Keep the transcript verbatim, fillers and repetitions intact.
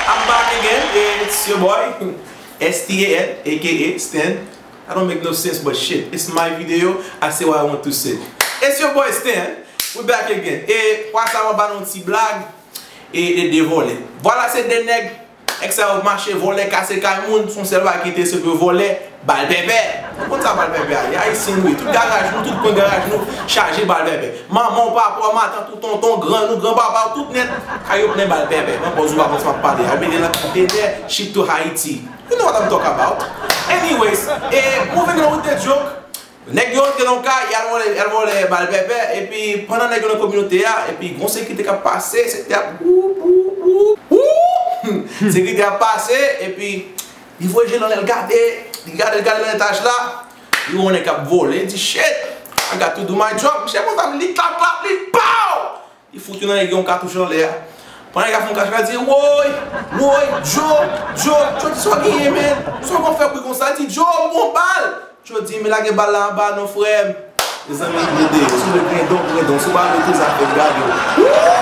I'm back again. It's your boy, S T A N, A K A Stan. I don't make no sense, but shit, it's my video. I say what I want to say. It's your boy Stan. We back again. E fwa sa, mwen ba nou ti blag. E de, de vòlè. Vwala, se de nèg. Nèg sa yo mache vòlè, kase kay moun. Son sèl bagay ki enterese yo, vòlè, bal pèpè. Ou konn sa bal pèpè a ye? Ayisyen nou ye. Tout garaj nou, tout kwen garaj nou chaje bal pèpè. Manman w, papa w, matant ou, tonton, grann ou, granpapa w, tout nèt kay yo plen bal pèpè. Mwen pòz ou pa konn sa m ap pale. I made it like a billionaire, ship to Haiti. You know what I'm talking about. Anyways, e moving on with the joke. Nèg yo antre nan kay, y al vòlè, y al vòlè bal pèpè, epi pandan nèg yo nan kominote a, epi gon sekirite k ap pase, sekirite ap wou, wou, wou, wou. Sekirite ap pase, epi li voye je l anlè, l gade, li gade, l gade nan etaj la, li wè yon nèg k ap vole, li di, "Shit, I got to do my job." Misye konsa, li klap, klap, li pow! Li fout youn nan nèg yo yon katouch anlè a. Pandan nèg la fè yon katouch, la di, "Woy, woy, Joe, Joe, Joe, di sa w genyen, man. Sa w konn fè bri konsa?" Li di, "Joe, m gon bal." Joe di, "Men lage bal la anba non, frè m." Mezanmi, li vle deyò. Si w vle grendon, grendon. Si w pa vle tou, zafè w, gade w.